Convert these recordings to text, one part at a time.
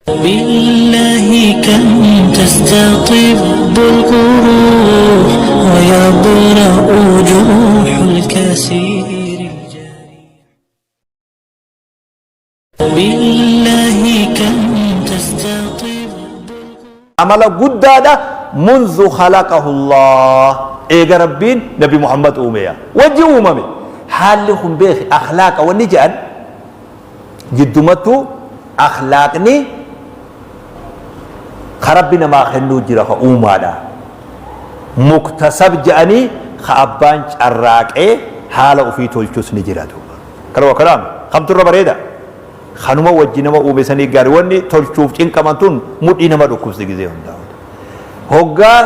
بالله كم تستطب الجروح ويبرأ جروح الكثير الجارح. بالله كم تستطب. Amala guddaadha munzu khalaqahu Allah eega Rabbiin Nabi Muhammad uumeya wajji uumame haalli kun beeki akhlaaqa wanni jedhan Jiddumattuu akhlaaqni ka Rabbi namaa kennuu jira ka uumaadha. Muktasab je'anii ka abbaan carraaqee haala ufii tolchus ni jira duuba. Kana waa kanaami. Kamtu irra bareeda? Kanuma wajji nama uume sanii gaari. Wanni tolchuuf cinqaman tun mudhii nama dhukkubsti gizee hundaa. Hoggaa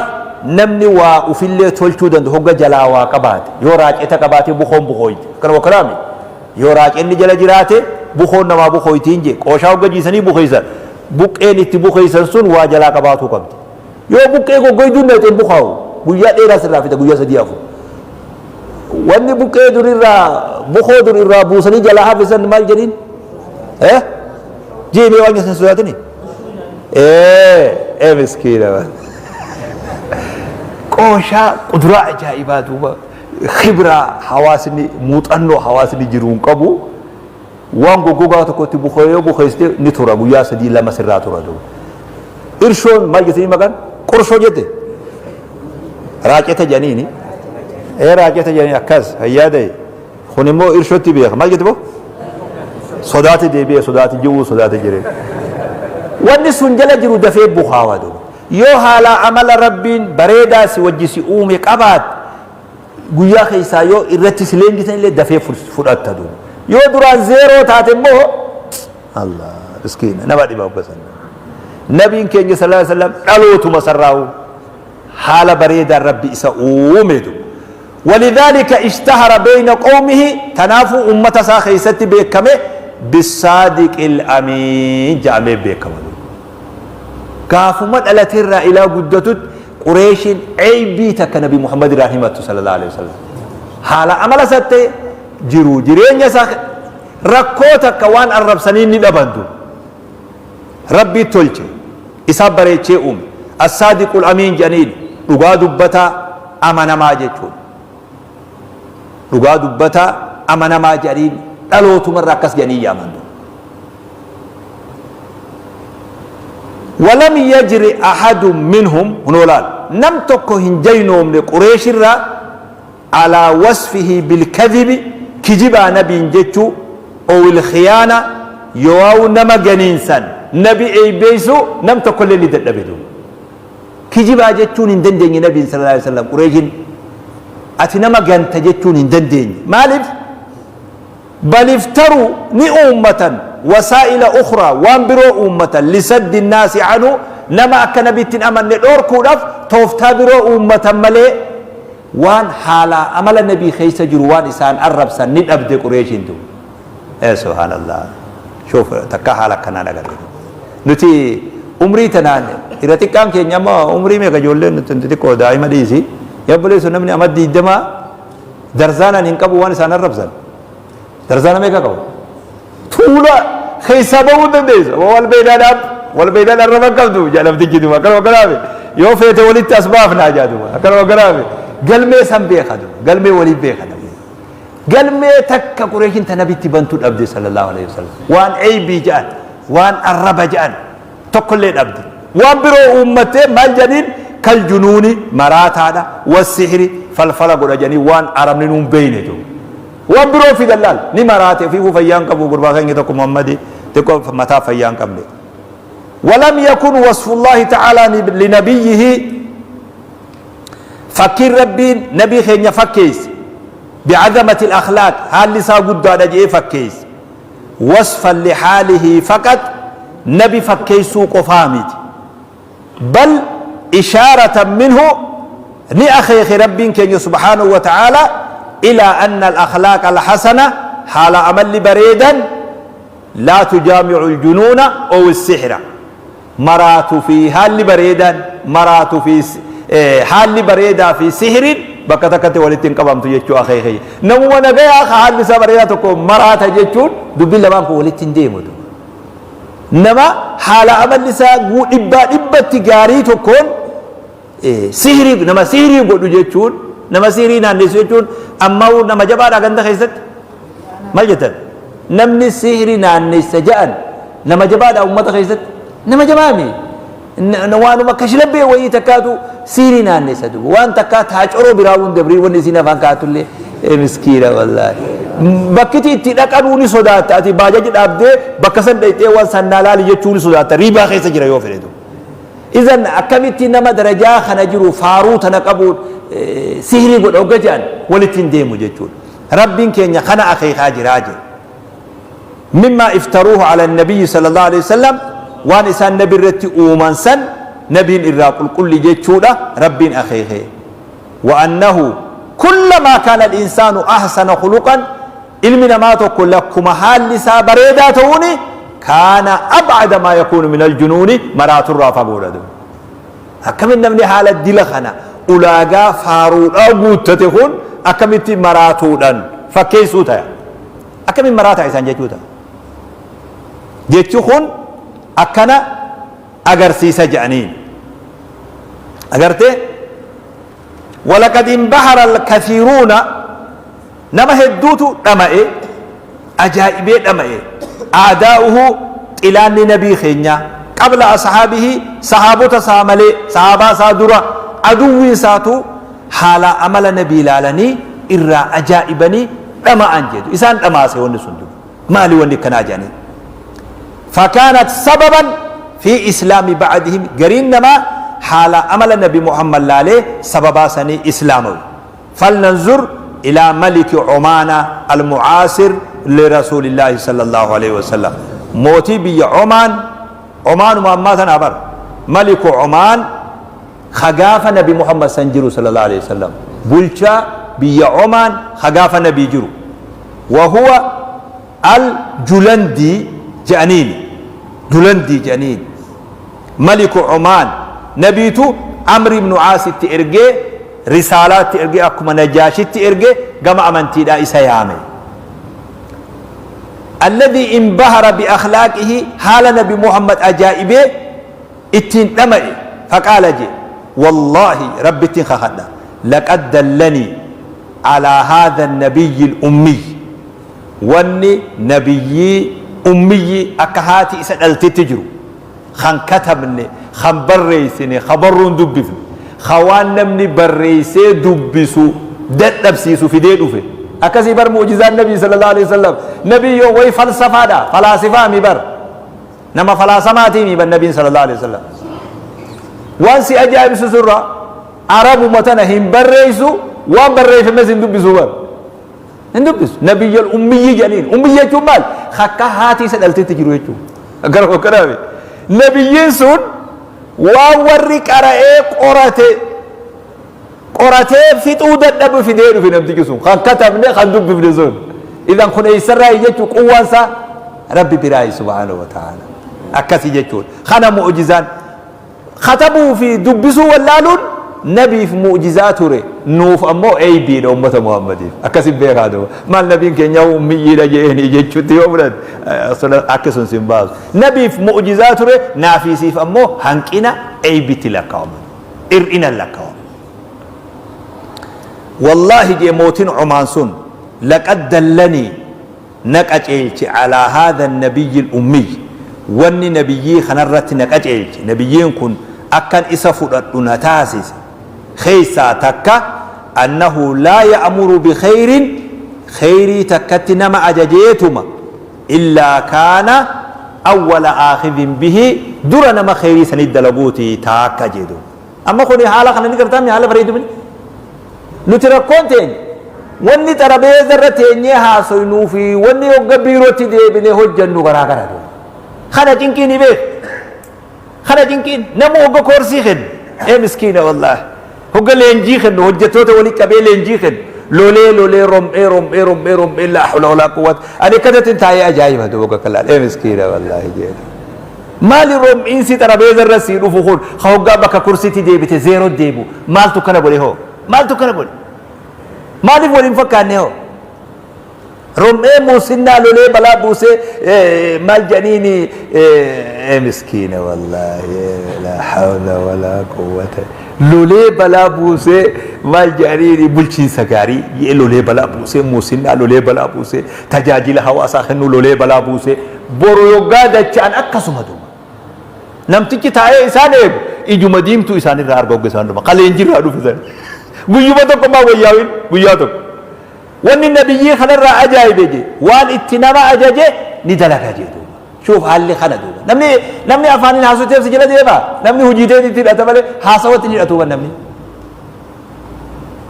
namni waa ufillee tolchuu danda'u hogga jalaa waa qabaate yoo raaceta qabaate bukoon bukooyti. Kana waa kanaami. Yoo raacenni jala jiraate bukoon namaa bukooyti hin jee. Qooshaa hogga jiisanii bukeessan buqqeen itti bukeessan sun waa jalaa qabaatuu qabdi. Yoo buqqee goggoyduun dhayxe hin bukaawu. Guyyaa dheeraa sirraa fixa guyyaa sadii afur. Wanni buqqee durirraa bukoo dur irraa buusanii jalaa hafe san maal jedhiin? Eh? Jee mee waan keessan sodaatini? Ee, ee miskiina. Qooshaa quduraa ajaa'ibaa duuba khibraa hawaasni muuxannoo hawaasni jiruun qabu waan goggogaa tokkotti bukee yoo bukeessite ni tura guyyaa sadii lama sirraa tura duuba. Irshoon maal jettanii maqaan? Qorshoo jette? Raaceta jedhaniini. Ee raaceta jedhanii akkas fayyaa ta'e. Kun immoo irshootti beeka. Maal jette boo? Sodaate deebi'e sodaate ji'uu sodaate jiree. Wanni sun jala jiru dafee bukaawa duuba. Yoo haalaa amala Rabbiin bareedaa si wajji si uume qabaatte guyyaa keessaa yoo irratti si leenjisan illee dafee fudhatta duuba. Yoo duraan zeeroo taate immoo Allah miskiina nama dhiba hogga san. Nabiin keenya sallallahu alaihi wasallam dhalootuma sarraa'u haala bareedaan Rabbi isa uume duuba. Walidhaalika ishtahara beeyna qawmihi tanaafuu ummata isaa keessatti beekame bissaadiqil amiin ja'amee beekama duuba. Gaafuma dhalaterraa ilaa guddatutti Qureeshiin eybii takka Nabi Muhammad irraa hin himattu sallallahu alaihi wasallam. Haala amala isaa ta'e jiru jireenya isaa rakkoo takka waan arrabsanii ni dhaban duuba. Rabbii tolche isaa bareechee uume. As-saadiqul amiin jedhaniin dhugaa dubbataa amanamaa jechuudha. Dhugaa dubbataa amanamaa jedhaniin dhalootumarra akkas jedhanii yaaman duuba. Walam yajri ahadun minhum hunoo laal nam tokko hin jaynoomne qureeshirraa alaa wasfihi bilkadhibi kijibaa nabiin jechuu owil khiyaana yooawu nama ganiinsan nabi eeybeeysuu nam tokkollee ni dadhabe duuba kijibaa jechuun hin dandeenye nabiin sallallahu alaihi wasallam qureeshin ati nama ganta jechuun hin dandeenye maaliif Bal iftaruu, ni uummatan, wasaa'ila ukhraa, waan biroo uummatan, lisaddi nnaasi anhu, nama akka Nabitti hin amanne dhoorkuudhaaf tooftaa biroo uummatan malee waan haalaa amala Nabii keessa jiru waan isaan arrabsan ni dhabde Qureeshiin duuba. Ee subhaanallah. Shuuf takkaa haala akkanaa hin agarre. Nuti umrii tanaan irra xiqqaan keenya amma umrii meeqa ijoolleen nuti xixiqqoo daa'ima dhiisi. Yaa obboleessoo namni amma diiddamaa Darzaanaan hin qabu waan isaan arrabsan. Darzaana meeqa qabu? Tuula keessaa bahuu hin dandeessu. Wal beeydaadhaaf wal beeydaan arraba hin qabdu jedha namtichi duuba. Akkanuma akkanaami. Yoo feete walitti as baafnaa jedha duuba. Akkanuma akkanaami. Galmee san beeka duuba. Galmee walii beeka namni. Galmee takka Qureeshiin ta nabitti bantu dhabde sallallahu alaihi wasallam. Waan eeybii jedhan, waan arraba jedhan tokkollee dhabde. Waan biroo uummattee maal jedhaniin kal junuuni maraataadha wassihri falfala godha jedhanii waan arabni nuun beeyne tu. Waan biroo fidan laal ni maraate ofiifuu fayyaa hin qabu gurbaa keenya tokko Muhammadi xiqqoo mataa fayyaa hin qabne. Walam yakun wasfullaahi ta'aalaa linabiyyihi fakkiin Rabbiin nabii keenya fakkeesse bi'azamatil akhlaaq haalli isaa guddaadha jedhee fakkeesse. Wasfan lihaalihi faqat nabi fakkeessuu qofaa miti. Bal ishaaratan minhu ni akeeke Rabbiin keenya subhaanahu wa ta'aalaa ilaa anna al-akhlaaqa al-hasana haala amalli bareedan laa tujaami'u al-junuuna ow as-sihra maraatu fi haalli bareedaan maraatu fi haalli bareedaa fi sihriin bakka takkatti walitti hin qabamtu jechuu akeeke. Namuma nagayaa ka haalli isaa bareedaa tokko maraata jechuun dubbiin lamaan kun walitti hin deemu. Nama haala amalli isaa dhibbaa dhibbatti gaarii tokkoon sihrii nama sihrii godhu jechuun, nama sihrii naannessu jechuun, ammaa nama jabaadha ganda keessatti. Maal jettan? Namni sihrii naannessa ja'an nama jabaadha ummata keessatti? Nama jabaami. Waanuma kashlabbee wayii takkaatu sihrii naannessa duuba. Waan takkaa taacoroo biraa hun dabrii wanni isiin afaan kaatullee miskiina wallaahi. Bakkiti itti dhaqanuu ni sodaatta. Ati baajaji dhaabdee bakka san dhayxee waan sannaa laali jechuu ni sodaatta. Riibaa keessa jira yoo fedhe duuba. Izan akkamitti nama darajaa kana jiru, faaruu tana qabuun sihrii godha hogga jedhan, walitti hin deemu jechuudha. Rabbiin keenya kana akeekaa jiraa jedhe. Mimmaa iftaruuhu ala nabiyyi sallallahu alaihi wasallam, waan isaan nabi irratti uuman san nabiin irraa qulqulli jechuudha Rabbiin akeekee. Wa annahu kullamaa kaana al-insaanu ahsana khuluqan, ilmi namaa tokko lakkuma haalli isaa bareedaa ta'uuni, kaana ab'ada maa yakuunu min aljunuuni, maraaturraa fagoodha duuba. Akkamitti namni haala dila kana ulaagaa faaruudhaa guuttate kun akkamitti maraatuudhaan fakkeessuu taya? Akkamitti maraataa isaan jechuu ta'a? Jechi kun akkana agarsiisa jedhaniin. Agartee? Walaqad inbahara alkathiruuna, nama hedduutu dhama'e, ajaa'ibee dhama'e, aadaa'uhu, xilaanni nabii keenyaa, qabla ashaabihi, sahaabota isaa malee, sahaabaa isaa dura aduwwiin isaatu haala amala nabii ilaalanii irraa ajaa'ibanii dhama'an jedhu. Isaan dhamaase wanni sun duba. Maali wanni akkanaa jedhanii. Fakaanat sababan fi islaami ba'dihim, gariin namaa haala amala nabi Muhammad laalee sababaa sanii islaamawe. Falnanzur ilaa maliki Omaana almucaasir lirasuulillaahi sallallahu alaihi wasallam. Mootii biyya Omaan, Omaanuma ammaa tanaa bar, maliku Omaan ka gaafa nabi Muhammad san jiru sallallahu alaihi wasallam, bulchaa biyya Omaan ka gaafa nabii jiru, wahuwa al Julandii je'aniini, Julandii je'aniini, maliku Omaan. Nabiitu Amri ibnu Aasitti ergee, risaalaatti ergee, akkuma Najaashitti erge, gama amantiidhaa isa yaame. Alladhii inbahara biakhlaaqihi, haala nabi Muhammad ajaa'ibee ittiin dhama'e. Faqaala je, wallaahi, Rabbittiin kakadha, laqad dallanii alaa haadha nabiyyi ummiy, wanni nabiyyii ummiyyi akka haati isa dhaltetti jiru, kan katabne, kan barreessine, ka barruun dubbifne, ka waan namni barreessee dubbisu dadhabsiisu fidee dhufe. Akkasii bar mu'jizaan nabii sallallahu alaihi wasallam. Nabii yoo way falsafaadha, falaasifaa mi bar, nama falaasamaatii mi bar nabiin sallallahu alaihi wasallam. Waan si ajaa'ibsiisu irra arabuma tana hin barreessu, waan barreeffames hin dubbisu bar, hin dubbisu. Nabiyyal ummiyyi jedhaniin. Ummiyyi jechuun maal? Akka haati isa dhaltetti jiru jechuudha. Gara hokkanaame nabiyyiin sun waan warri qara'ee qorate qoratee fixuu dadhabu fidee dhufe. Namtichi sun kan katabne, kan dubbifne sun, idan kun eessarraa jechuu? Quwwaan isaa Rabbi biraayi subhaanahu wa ta'ala. Akkasi jechuudha. Kana mu'jizaan katabuu fi dubbisuu wallaaluun nabiif mu'jizaa ture, nuuf ammoo eeybiidha, ummata Muhammadiif. Akkasin beekaa duuba. Maal, nabiin keenya ummiyyiidha je'eenii jechuutti yoo fudhate, akki sun sin baasu. Nabiif mu'jizaa ture, naafiisiif ammoo hanqina, eeybitti lakkaa'amu, ir'ina lakkaa'amu. Wallaahi, jee mootiin Omaan sun, laqad dallanii, na qaceelche, alaa haadha nabiyyi ummiy, wanni nabiyyii kanarratti na qaceelche, nabiyyiin kun akkan isa fudhadhu na taasise keessaa takka, annahu laa ya'muru bikhayrin, khayrii takkatti nama ajajeetuma, illaa kaana awwala aakhidin bihi, dura nama khayrii sanit dalaguuti taakka jedhu. Amma kuni haala kana ni gartaami, haala bareedumini. Nuti rakkoon teenya wanni xarabeeza irra teenyee haasoynuu fi wanni hogga biirootti deebinee hojjannu garaa gara. Kana cinqii ni beeku. Kana cinqiin nama hogga koorsii kennu, ee miskiina wallaahi, hogga leenjii kennu, hojjettoota walii qabee leenjii kennu, lolee lolee, rom'ee rom'ee rom'ee rom'ee, laa hawla walaa quwwata. Ani akkatatti taa'ee ajaa'iba duuba hogga laal, ee miskiina wallaahi jedhu. Maali rom'iinsi xarabeeza irra sii dhufu kun, ka hoggaa bakka kursiitti deebite zeeroo deebu? Maaltu kana godhe hoo? Maaltu kana godhe? Maaliif waliin fakkaanne hoo? Rom'ee muusinnaa lolee balaa buusee maal jedhaniini miskiina wallaahi laa hawla walaa quwwata lolee balaa buusee maal jedhaniini bulchiinsa gaarii lolee balaa buusee muusinnaa lolee balaa buusee tajaajila hawaasaa kennuu lolee balaa buusee boru yoggaa dacha'an akkasuma duuba. Namtichi taa'ee isaan eegu ijuma diimtuu isaanirraa arga hogga isaan dhuma. Ka leenjirraa dhufe san. Guyyuma tokko maa wayyaawin guyyaa tokko. Wanni nabiyyii kanarraa ajaa'ibe je waan itti nama ajaje ni dalaga jee duuba. Shuuf haalli kana duuba. Namni namni afaaniin haasofteef si jala deema. Namni hojii teetitti hidhata malee haasawatti hin hidhatu namni.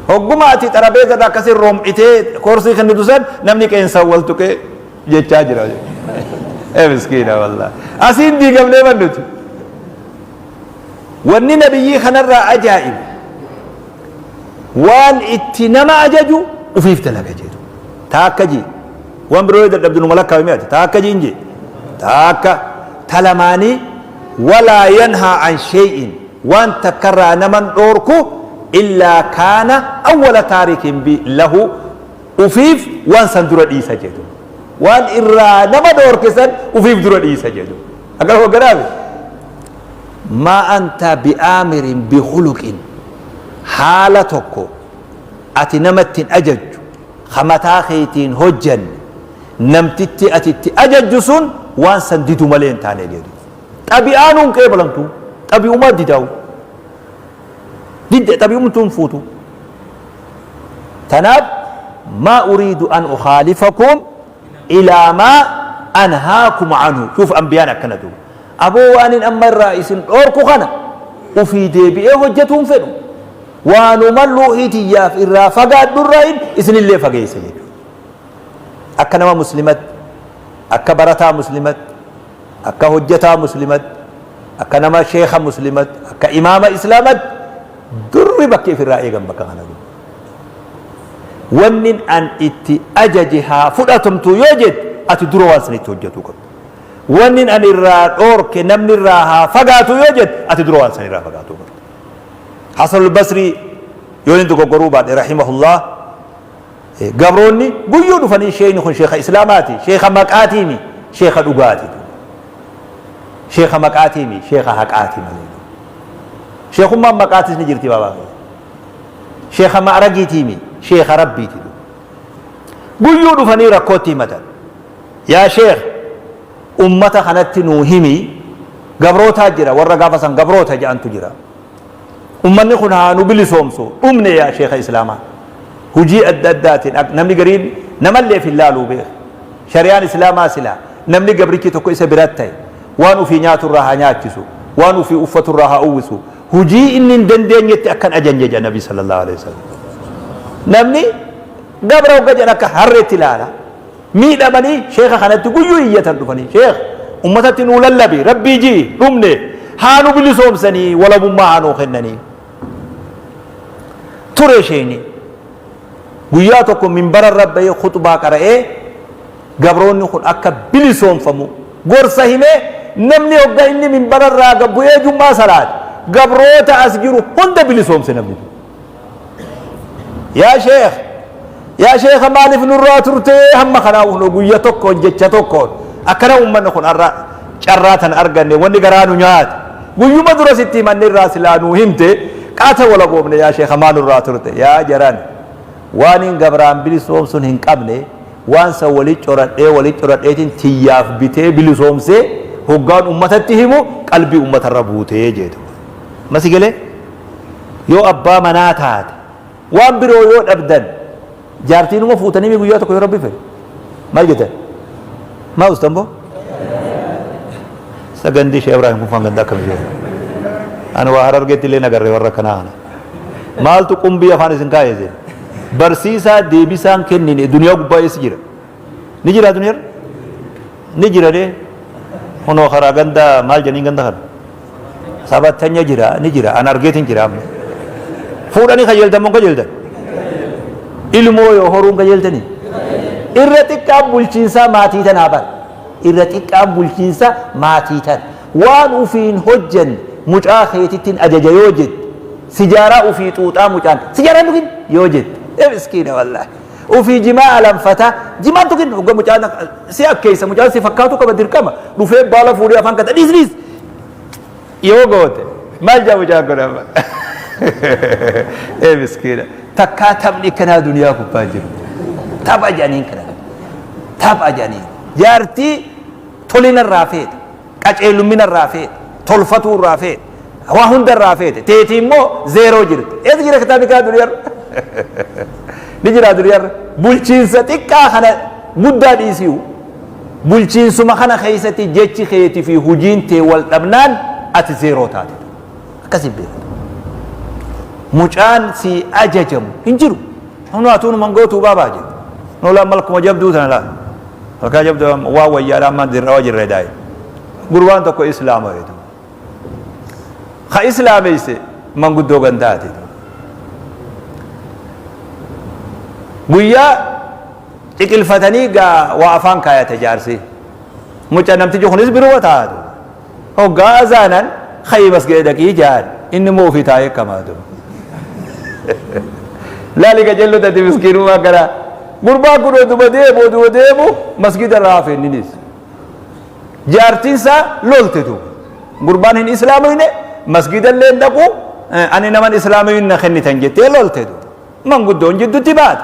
Hogguma ati xarabeeza irra akkasii rom'itee koorsii kennitu san namni qeensaan wal tuqee jechaa jira. Ee miskiina wallah. Asiin diigamnee man nuti. Wanni nabiyyii kanarraa ajaa'ibu waan itti nama ajaju ufiif dalaga jedhu. Taakka jii. Waan biroo yoo dadhabdu numa lakkaa'u ati. Taakka jiin jee. Taakka talamaanii walaa yanhaa an shay'in waan takkarraa naman dhoorku illaa kaana awwala taarikin bi lahu ufiif waan san dura dhiisa jedhu. Waan irraa nama dhoorke san ufiif dura dhiisa jedhu. Akkana hogganaafi. Maa anta bi'aamirin bikhuluqin haala tokko ati namatti hin ajajju ka mataa keetiin hojjanne namtitti ati itti ajajju sun waan san didu malee hin taane jedhu. Xabi'aanuu hin qeebalamtu. Xabi'umaa didaa'u. Didde xabi'umtuu hin fuutu. Tanaaf maa uriidu an ukhaalifakum ilaa maa anhaakum anhu. Shuuf anbiyaan akkana duuba. Aboo waanin amma irraa isin dhoorku kana ufii deebi'ee hojjatuu hin fedhu. Waanuman ruuhii tiyyaaf irraa fagaadhu irraayin isinillee fageessa jechuudha. Akka nama muslimatti, akka barataa muslimatti, akka hojjataa muslimatti, akka nama sheekha muslimatti, akka imaama islaamatti durri bakki ifirraa eegan bakka kana jiru. Wannin an itti ajaje haa fudhatamtu yoo jette ati dura waan san itti hojjatuu qabda. Wannin an irraa dhoorke namni irraa haa fagaatu yoo jette ati dura waan san irraa fagaatuu qabda. Hasanul Basrii yoo inni dogoggoruu baadhe rahimahullah gabroonni guyyuu dhufanii sheekni kun sheeka islaamaati sheeka maqaatiimi sheeka dhugaati sheeka maqaatiimi sheeka haqaati malee sheekummaan maqaatis ni jirti baabaa kiyya sheeka ma'ragiitiimi sheeka rabbiiti guyyuu dhufanii rakkootti himatan yaa sheekh ummata kanatti nuu himi gabrootaa jira warra gaafa san gabroota jedhantu jira Ummanni kun haa nu bilisoomsu dhumne yaa sheeka islaamaa. Hujii adda addaatiin namni gariin namalleef hin laaluu beek. Shari'aan islaamaa silaa namni gabrichi tokko isa biratti ta'e waan ufii nyaatu irraa haa nyaachisu, waan ufii uffatu irraa haa uwwisu, hujii inni hin dandeenyetti akkan ajanje jedha Nabi sallallahu alaihi wasallam. Namni gabra hogga jedhan akka harreetti ilaala. Miidhamanii sheekha kanatti guyyuu iyyatan dhufanii sheekh ummatatti nuu lallabi rabbii ji'i dhumne haa nu bilisoomsanii walabummaa haa nuu kennanii. Ture sheeyni guyyaa tokko minbara irra bahee khuxbaa qara'ee gabroonni kun akka bilisoomfamu gorsa himee namni hogga inni minbara irraa gad bu'ee jum'aa salaate gabroota as jiru hunda bilisoomse namni. Yaa sheekh yaa sheekha maaliif nurraa turtee hamma kanaa hunoo guyya tokkoon jecha tokkoon akkana ummanni kun har'a carraa tan arganne wanni garaa nu nyaate guyyuma dura sitti himanne irraa silaa nuu himte qaata wala boobne yaa sheekha maa nurraa turte yaa jaran waaniin gabraan bilisoomsun hin qabne waan san wali coradhee wali coradheetiin tiyyaaf bitee bilisoomsee hoggaan ummatatti himu qalbii ummatarra buutee jeetu masi galee Yoo abbaa manaa taate waan biroo yoo dhabdan jaartiinuma fuutanii guyyaa tokko yoo rabbi fedhe maal jettan? Maa ustan boo? Sagandii ishee Ibraahim kun faan ganda akkam ishee. Ani waa harargeetti illee nagarree warra akkanaa kana. Maaltu qumbii afaan isin kaa'e isin? Barsiisaa deebisaan kennine duniyaa gubbaa eessa jira? Ni jira duniyaarra? Ni jira dee. Kunoo karaa ganda maal jedhanii ganda kana? Sabattanya jira ni jira an argeetin jira amma. Fuudhanii kajeeltan moo kajeeltan? Ilmoo yoo horuun kajeeltanii? Irra xiqqaan bulchiinsaa maatii tanaa bara. Irra xiqqaan bulchiinsa maatii tana. Waan ufiin hojjanne mucaa keetittiin ajaja yoo jette sijaaraa ufii xuuxaa mucaan sijaaraa dhugin yoo jette ee miskiina wallaahi. Ufii jimaa alanfataa jimaan tukin hogga mucaan si akkeessa mucaan si fakkaatu qaba dirqama dhufee baala fuudhee afaan kata dhiis dhiis yoo goote maal jaa mucaan kun amma ee miskiina takkaa taphni kanaa duniyaa gubbaa jiru tapha jedhaniin kana tapha jedhaniin jaartii tolina irraa feeta qaceelummina irraa feete, tolfatuu irraa feete, waa hunda irraa feete. Teetii immoo zeeroo jirti. Eessa jira kitaabni kanaa duniyaarra? Ni jira duniyaarra. Bulchiinsa xiqqaa kana guddaa dhiisiyu. Bulchiinsuma kana keessatti jechi keetii fi hujiin tee wal dhabnaan ati zeeroo taate. Akkasii beekta. Mucaan sii ajajamu hin jiru. Humna atuu numan gootuu baabaa jedhe. Nolaan malkuma jabduu tana laal. Malkaa jabduu waan wayyaadha amma dirrawa jirre daa'i. Gurbaan tokko islaama jedhu. Ka islaameyse manguddoo gandaati. Guyyaa ciqilfatanii gaa waa afaan kaayate jaarsi. Mucaa namtichi kunis biruma taatu. Hoggaa azaanan ka'ii masgida dhaqii ja'an. Inni immoo ofii taa'ee kamaa duba. Laali qajeelloo tati miskiinummaa kana. Gurbaan kun oduma deemu oduma deemu masgida irraa hafe inninis. Jaartiin isaa lolte duuba. Gurbaan hin islaamoyne masgida illee hin dhaqu ani naman islaamoyin na kennitan jettee lolte duuba. Manguddoon jidduutti baate.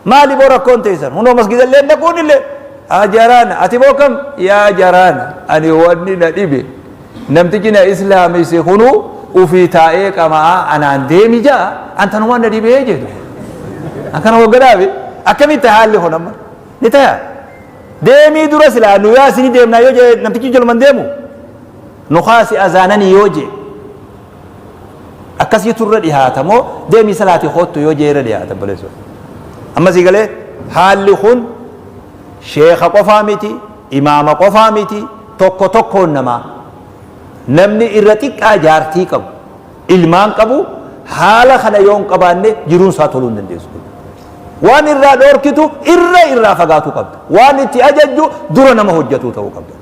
Maali boo rakkoon teessan? Hunoo masgida illee hin dhaquun illee. Haa jaraana ati boo kam? Yaa jaraana ani wanni na dhibe namtichi na islaamesse kunuu ufii taa'ee qama'aa anaan deemi ja'a an tanumaan na dhibee jedhu. Akkana hogganaafi akkamitti haalli kun amma ni ta'a. Deemii dura silaa nu yaasi ni deemnaa yoo jee namtichi jaluman deemu nu kaasi azaananii yoo jee Akkasiitu irra dhihaata moo deemii salaatii koottu yoo jee irra dhihaata obboleessoo. Amma sii galee haalli kun sheeka qofaa miti, imaama qofaa miti, tokko tokkoon namaa. Namni irra xiqqaa jaartii qabu, ilmaan qabu haala kana yoo hin qabaanne jiruun isaa toluu hin dandeessu. Waan irraa dhoorkitu irra irraa fagaatuu qabda. Waan itti ajajju dura nama hojjatuu ta'uu qabda.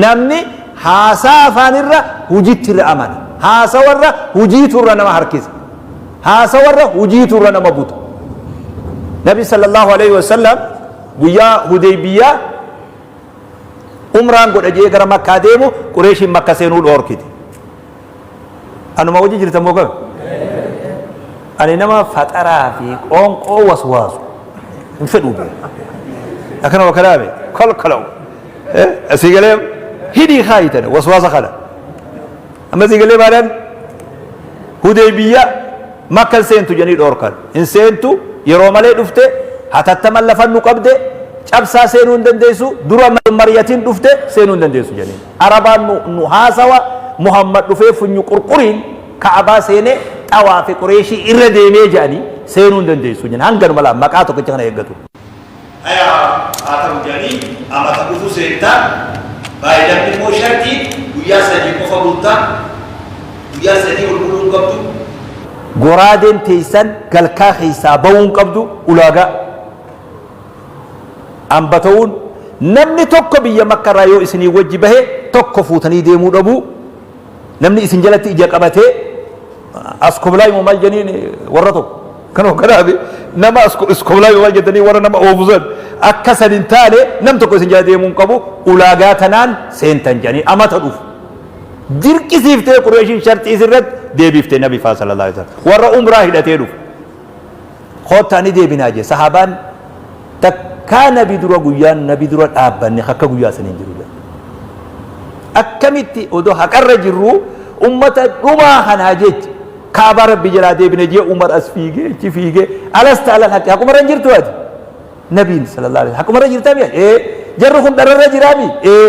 Namni haasaa afaanirra hujitti irra amana. Haasawarra hujiitu irra nama harkisa. Haasawarra hujiitu irra nama buta. Nabi sallallahu alaihi wasallam guyyaa Hudeybiyyaa umraan godha jee gara Makkaa deemu Qureeshiin Makka seenuu dhoorkite. Anuma wajji jirtan moo kami? Ani nama faxaraa fi qoonqoo waswaasu hin fedhuu beeku. Akkana wakkalaa be kolkolaw. Asii galee hidhii kaayitan waswaasa kana. Amma asii galee maalaan Hudeybiyya Makka hin seentu jedhanii dhoorkan. Hin seentu yeroo malee dhufte hatattaman lafan nu qabde cabsaa seenuu hin dandeessu dura mariyatiin dhufte seenuu hin dandeessu jedhanii. Arabaan nu, nu haasawa Muhammad dhufee funyu qurquriin Ka'abaa seenee xawaafe Qureeshii irra deemee jedhanii seenuu hin dandeessu jedhan hanganuma laa maqaa tokkicha kana eeggatu. Haya haa ta'u jedhanii amata dhufu seenta baay'inamni immoo sharxii guyyaa 3 qofa bulta guyyaa 3 ol buluu hin qabdu. Goraadeen teessan galkaa keessaa ba'uu hin qabdu ulaagaa. Amba ta'uun namni tokko biyya Makka irraa yoo isinii wajji bahe tokko fuutanii deemuu dhabuu, namni isin jalatti ija qabatee askoblaa immoo maal jeniin warra tokko kan hogganaafi nama iskoblaa immoo maal jettanii warra nama oofu san akka san hin taane nam tokko isin jala deemuu hin qabu ulaagaa tanaan seentan jedhanii amata dhufu. Dirqisiiftee Qureeshiin sharxii isirratti deebiftee Nabi faa sallallahu alaihi wasallam warra umraa hidhatee dhufu. Koottaa ni deebinaa jee sahaabaan takkaa nabi dura guyyaan nabi dura dhaabbanne akka guyyaa sanii hin jiru jedhan. Akkamitti odoo haqarra jirruu ummata dhumaa kanaa jecha kaabaa rabbi jalaa deebine jee Umar as fiigee achi fiigee alasta alal haqi haqumarra hin jirtu ati. Nabiin sallallahu alaihi haqumarra jirtaa mi'a ee jarri kun dhararra jiraa mi ee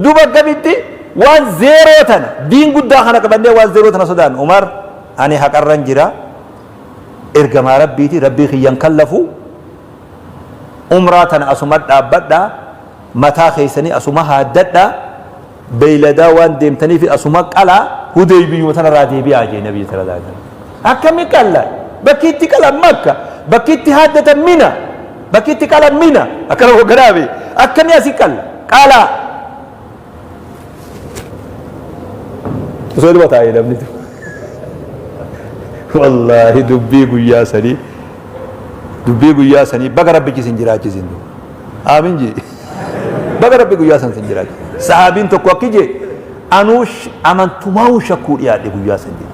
duuba akkamitti waan zeeroo tana diin guddaa kana qabannee waan zeeroo tana sodaan Umar ani haqarra hin jira Ergamaa Rabbiiti, Rabbii kiyya hin kallafu, umraa tana asuma dhaabbadhaa, mataa keessanii asuma haaddadhaa, beeyladaa waan deemtaniif asuma qalaa, Hudeybiyyuma tanarraa deebi'aa jee Nabii sallallahu alaihi wasallam. Akkami qalla? Bakki itti qalan Makka, bakki itti haaddatan Mina, bakki itti qalan Mina. Akkana hogganaafi akkami asi qalla? Qalaa. Osoo dhuma taa'ee namni tu. Wallaahi dubbii guyyaa sanii. Dubbii guyyaa sanii baga Rabbichi isin jiraachisin. Aamin jee. Baga Rabbi guyyaa san isin jiraachise. Sahaabiin tokko akki jee anuu amantumaa'uu shakkuu dhiyaadhe guyyaa san jedhe.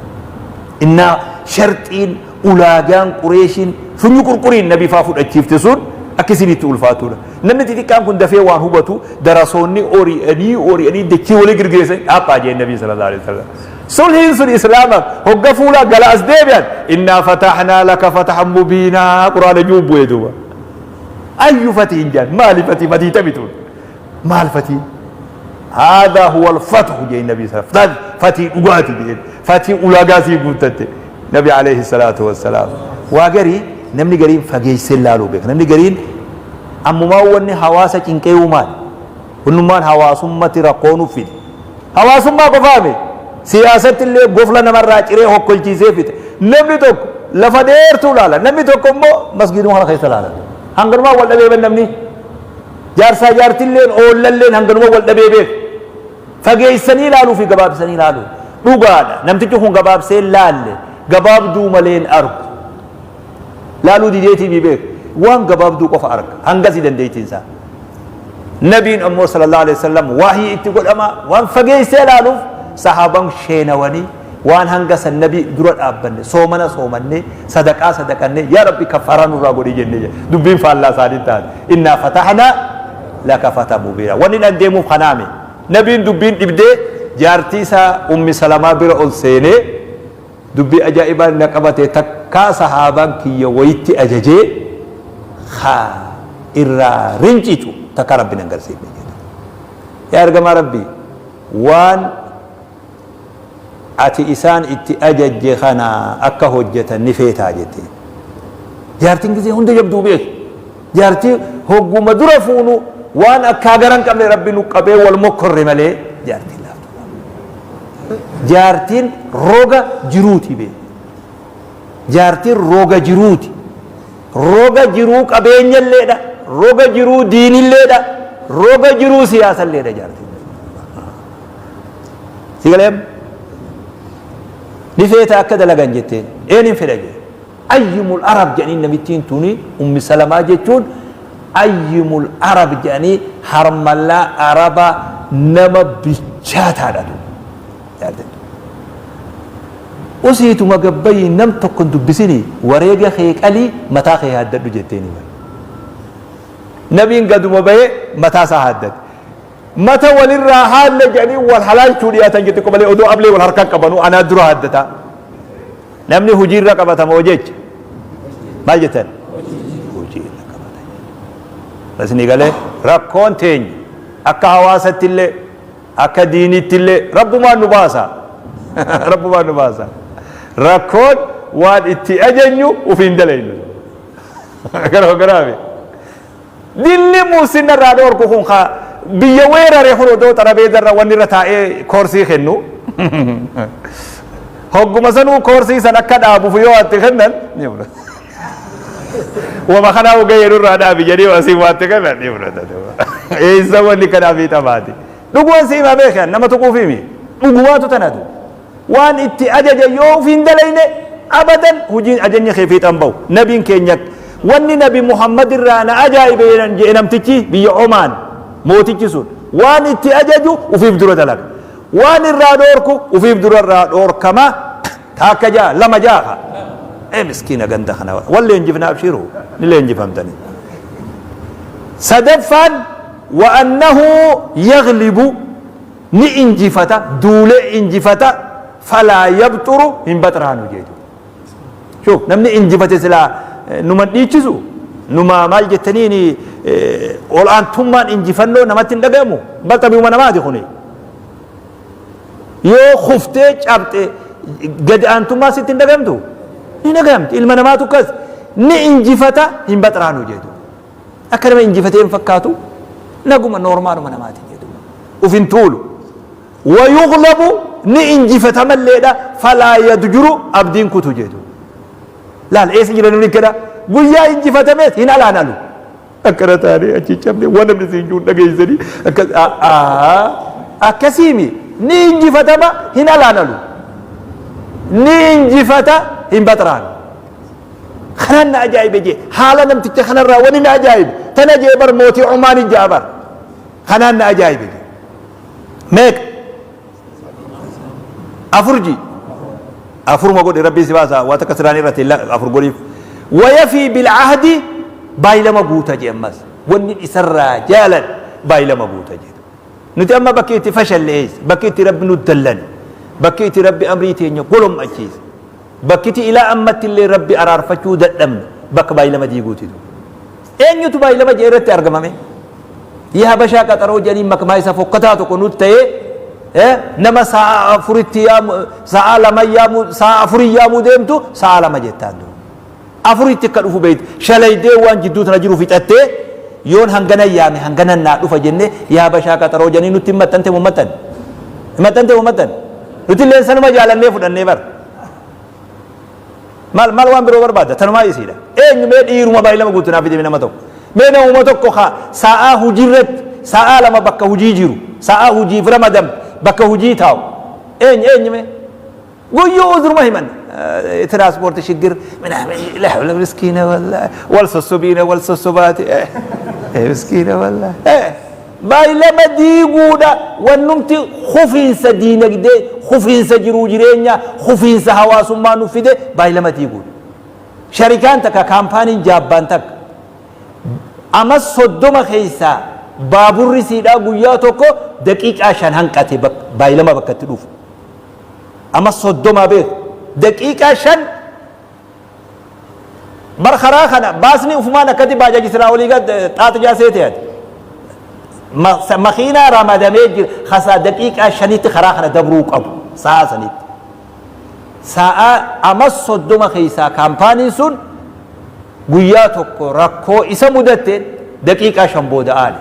Innaa sharxiin ulaagaan Qureeshiin funyu qurquriin nabi faa fudhachiifte sun akka isinitti ulfaatuudha. Namni xixiqqaan kun dafee waan hubatu darasoonni ori'anii ori'anii dachii walii girgireessan dhaaphaa jeen nabii sallallahu alaihi wasallam. Sulhiin sun Islaamaaf hogga fuulaa gala as deebi'an innaa fatahnaa laka fatahan mubiinaa quraana juu bu'e duuba. Ayyu fatiin jaan maali fatii fatii taphituun maal fatiin haadhaa huwa alfathu jeen nabii sallallahu alaihi wasallam fatii dhugaati jeen fatii ulaagaa sii guuttatte nabi alayhi salaatu wassalaam. Waa garii namni gariin fageessee laaluu beeka namni gariin ammumaa wanni hawaasa cinqeeyuu maali wannummaan hawaasummatti rakkoo nuuf fide. Hawaasummaa qofaa miti. Siyaasatti illee gofla namarraa ciree hokkolchiisee fixe. Namni tokko lafa dheertuu laala. Namni tokko immoo masgiiduma kana keessa laala. Hanganumaa wal dhabee ban namni. Jaarsaa jaartilleen oollalleen hanganuma wal dhabee beeku. Fageessanii ilaaluu fi gabaabsanii ilaaluu. Dhugaadha. Namtichi kun gabaabsee hin laalle. Gabaabduu malee hin argu. Laaluu dideetii mii beeku. Waan gabaabduu qofa arga. Hangasi dandeettiin isaa. Nabiin ammoo sallallahu alaihi wasallam wahyii itti godhama waan fageessee laaluuf sahaaban sheenawanii waan hanga san nabii dura dhaabbanne soomana soomannee sadaqaa sadaqannee yaa rabbi kaffaaraa nurraa godhii jennee jedhe dubbiin faallaa isaanii taate innaa fatahnaa laka fata mubiina wanni dhan deemuuf kanaame nabiin dubbiin dhibdee jaartii isaa ummi salamaa bira ol seenee Dubbii ajaa'ibaan na qabate takkaa sahaabaan kiyya wayitti ajajee ka irraa rincicu takkaa Rabbi nan garsiifne jedhe. Yaa ergamaa Rabbii waan ati isaan itti ajajje kana akka hojjetan ni feetaa jetteen. Jaartiin gizee hunda jabduu beeki. Jaartii hogguma dura fuunu waan akkaa gara hin qabne Rabbi nu qabee wal mokkorre malee jaartiin laaftuu. Jaartiin roga jiruuti bee. Jaartiin roga jiruuti. Roga jiruu qabeenyalleedha. Roga jiruu diinilleedha. Roga jiruu siyaasalleedha jaartiin. Si galee amma? Ni feeta akka dalagan jetteen. Een hin fedha jee. Ayyimul Arab jedhanii namittiin tuni Ummi Salamaa jechuun Ayyimul Arab jedhanii harmallaa Araba nama bilchaataadha duuba. Yaadadhu. Usiituma gabbayii nam tokko hin dubbisinii wareega kee qalii mataa kee haaddadhu jetteeni bara. Nabiin gaduma bahee mataa isaa haaddate. Mata walirraa haadna jedhanii wal halaalchuu dhiyaatan jetti malee odoo ablee wal harkaan qabanuu anaa dura haaddataa. Namni hujii irra qabata moo jecha? Maal jettan? Hujii irra qabata. Isinii galee rakkoon teenya akka hawaasatti illee akka diinitti illee rabbumaan nu baasa. Rabbumaan nu baasa. Rakkoon waan itti ajajnu ufiin dalaynu. Gara garaafi. Dilli muussinna irraa dhoorku kun ka biyya weerare kun odoo xarabeeza irra wanni irra taa'ee koorsii kennu hogguma sanuu koorsii san akka dhaabuuf yoo itti kennan ni fudhata. Wama kanaa gahee nurraa dhaabi jedhee asii waa itti kennan ni fudhata. Eessa wanni kanaa fiixa baati. Dhuguman si himaa beekan nama tuquuf himi. Dhugumaatu tanatu. Waan itti ajaje yoo ufii hin dalayne abadan hujiin ajajni kee fiixa hin bahu. Nabiin keenya wanni nabi Muhammad irraa na ajaa'ibe je'e namtichi biyya Omaan mootichi sun waan itti ajaju ufiif dura dalaga. Waan irraa dhoorku ufiif dura irraa dhoorkama. Taakka ja'a lama ja'a ka. Ee miskiina ganda kana wal leenjifna abshiru ni leenjifamtani. Sadaffaan wa annahu yaglibu ni injifata, duulee injifata, falaa yabxuru hin baxraanu jee duuba. Shuuf namni injifate silaa numa dhiichisu numa maal jettaniin ol aantummaan injifannoo namatti hin dhagayamu bal xabiuma namaati kuni. Yoo kuftee cabxe gadi aantummaa sitti hin dhagayamtu ni dhagayamti ilma namaatu akkas ni injifata hin baxraanu jee duuba. Akka nama injifatee hin fakkaatu naguma noormaaluma namaati jedhu. Uf hin tuulu. Wayuglabu ni injifatamalleedha falaa yadjuru abdiin kutu jedhu. Laal eessa jira namni akkana guyyaa injifatamees hin alaanalu. Akkana taanee achi cabne waan namni siin jiru dhageessanii akkas akkasiimi ni injifatama hin alaanalu. Ni injifata hin baxraanu. Kanaan na ajaa'ibe jee haala namticha kanarraa wani na ajaa'ibe tana jee bar mootii Omaanii ja'a bar kanaan na ajaa'ibe jee. Meeqa? Afur ji. Afuruma godhi rabbiin si baasa waa takka siraan irratti afur godhiif. Wayafii bilcahdi baay'ilama guuta jee ammas. Wanni isarraa jaalan baay'ilama guuta jee. Nuti amma bakki itti fashalle eessa? Bakki itti Rabbi nu dallane. Bakki itti Rabbi amrii teenya golom'achiise. Bakkiti ilaa ammatti illee Rabbi araarfachuu dadhabne bakka baay'ilama diiguuti. Eenyutu baay'ilama jee irratti argamame? Yaa Habashaa qaxaroo jedhanii makmaa isa fokkataa tokko nutti ta'ee nama sa'a afuritti yaamu, sa'a lama yaamu, sa'a afurii yaamuu deemtu sa'a lama jettaan duuba. Afuritti akka dhufu beekte shalaydee waan jidduu tana jiru fixattee yoon hangana yaame hanganan naa dhufa jennee yaa Habashaa qaxaroo jedhanii nutti hin maxxante moo maxxanne? Hin maxxante moo maxxanne? Nuti illee sanuma jaalannee fudhannee bara. Maal maal waan biroo barbaadda? Tanumaa isiidha. Eenyu mee dhiiruma baay'ilama guutu naaf fidime nama tokko. Mee namuma tokko haa sa'aa hujiirratti sa'aa lama bakka hujii jiru sa'aa hujiif ramadamte bakka hujii taa'u. Eenyu eenyu mee? Guyyuu uzruma himan. Tiraanspoorti shiggir minaamin miskiina wallaahi wal sossobiina wal sossobaati miskiina wallaahi. Baay'ilama diiguudha wannumti kufiinsa diinagdee, kufiinsa jiruu jireenyaa, kufiinsa hawaasummaa nu fide baay'ilama diiguudha. Sharikaan takka kaampaaniin Jaabbaan takka ama 30 keessaa baaburri siidhaa guyyaa tokko daqiiqaa 5 hanqate baay'ilama bakka itti dhufu. Ama 30 beeku daqiiqaa 5 Bar karaa kana baasni ufumaan akkatti baajaji siraa olii gad xaax jaa seete ati. Makiinaa ramadamee jira kasaa daqiiqaa shanitti karaa kana dabruu qabu sa'aa sanitti. Sa'aa ama 30 keessaa kaampaaniin sun guyyaa tokko rakkoo isa mudatteen daqiiqaa 5 booda aane.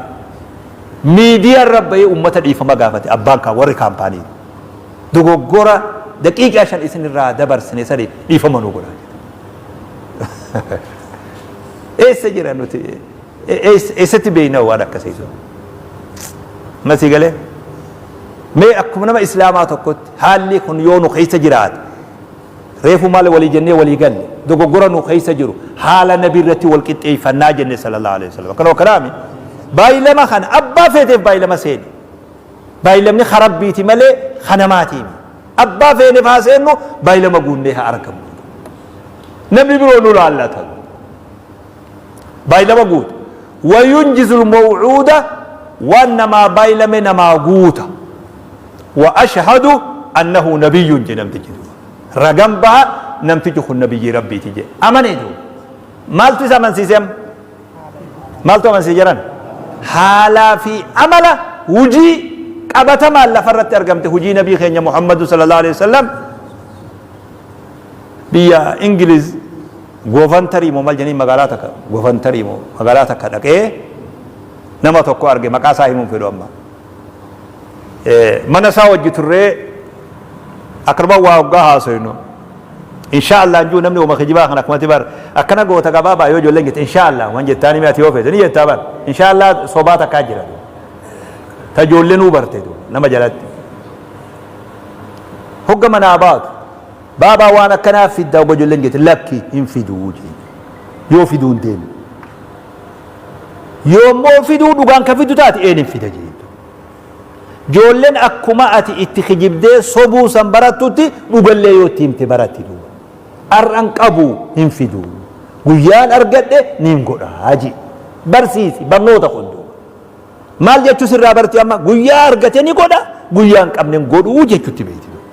Miidiyaa irra bahee uummata dhiifama gaafate abbaan kaa warri kaampaanii. Dogoggora daqiiqaa 5 isin irraa dabarsine saniif dhiifama nuu godhaa jedhe. Eessa jira nuti eessatti beekna waan akkasii sun? Masii galee? Mee akkuma nama islaamaa tokkotti haalli kun yoo nu keessa jiraate reefu maal walii jennee walii galle dogoggora nu keessa jiru haala nabi irratti wal qixxeeffannaa jenne sallallahu alaihi wasallam. Akkanuma kanaami baay'ilama kana abbaa feeteef baay'ilama seeni. Baaylamni ka Rabbiiti malee ka namaatii miti. Abbaa feeneef haa seennu, baaylama guunnee haa argamnu. Namni biroo nu laallata. Baaylama guuta. Wayunjizul maw'uuda waan namaa baaylame namaa guuta. Wa ashhadu annahu nabiyyun jedhe namtichi duuba. Ragan baha namtichi kun nabiyyii Rabbiiti jedhe. Amane duuba. Maaltu isa amansiise amma? Maaltu amansiise jedhan? Haalaa fi amala hujii qabatamaan lafarratti argamte hujii nabii keenya Muhammadu sallallahu alaihi wasallam biyya Ingiliz Goovantarii moo maal jedhanii magaalaa takka Goovantarii moo magaalaa takka dhaqee nama tokko arge maqaa isaa himuun fedhu amma. Mana isaa wajji turree akkanuma waa hoggaa haasoynu Inshaa Allah hin jiru namni wama kijibaa kana akkumatti bar akkana goota gabaabaa yoo ijoolleen jette inshaa Allah waan jettaa ni ati yoo feete ni jettaa bar inshaa Allah sobaa takkaa jira ta ijoollenuu barte nama jalatti hogga manaa baatu baabaa waan akkanaa fidda hogga ijoolleen jette lakki hin fiduu jee yoo fiduu hin deemne yoommoo fiduu dhugaan ka fidu taate een hin fida jee. Joollen akkuma ati itti kijibdee sobuu san barattutti dhugallee yoo itti himte baratti duuba. Ar'an qabu hin fidu. Guyyaan argadhe niin godha ji. Barsiisi barnoota kun duuba. Maal jechuu sirraa barti amma guyyaa argate ni godha guyyaa hin qabne hin godhuu jechutti beekti duuba.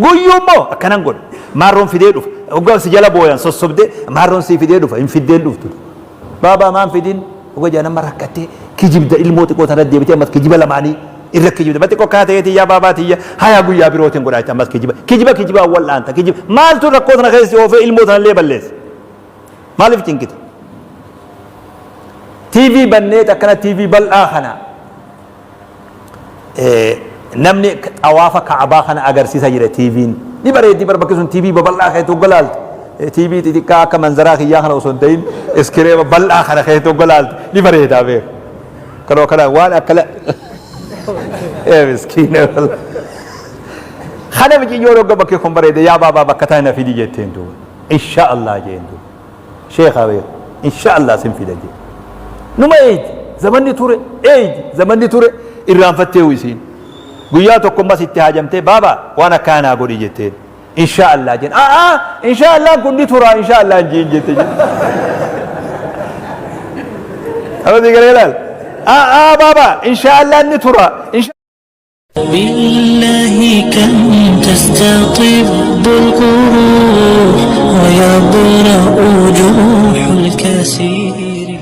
Guyyuu immoo akkanan godha. Maarroon fidee dhufa. Hoggaa si jala booyan sossobdee maarroon sii fidee dhufa hin fiddeen dhuftu. Baabaa maan fidin Dhuga jaa nama rakkattee kijibda ilmoo xiqqoo tana deebitee ammas kijiba lamaanii irra kijibda ma xiqqoo akkana ta'ee tiyyaa baabaa tiyya hayaa guyyaa birootiin godhaa jette ammas kijiba kijiba kijibaa wal'aanta kijiba maaltu rakkoo tana keessa si oofee ilmoo tana illee balleessa maaliif cinqita TV banneet akkana TV bal'aa kana Namni xawaafa ka'abaa kana agarsiisa jira TVn. Ni bareeddi bar bakki sun TV babal'aa keetti hogga laalte. TV xixiqqaa akka manzaraa kiyyaa kana osoo hin ta'in iskireema bal'aa kana keetti hogga laalte ni bareedaa beeku. Kanoo kana waan akkana ee miskiina. Kana miciyyoon hogga bakki kun bareede yaa baabaa bakka tana na fidi jetteen duuba. Insha Allah jeen duuba. Sheekha beeku insha Allah sin fida jee. Numa eeydi zamanni ture eeydi zamanni ture irraanfatteehu isiin. Guyyaa tokko ammas itti haajamtee baaba waan akkanaa naa godhi jetteen. Insha Allah jeen. A'aa insha Allah kun ni tura insha Allah hin jeen jette jeen. Amma si galee laal. A'aa baaba insha Allah ni tura. Insha بالله كم تستطب القروح ويبرأ جروح الكثير.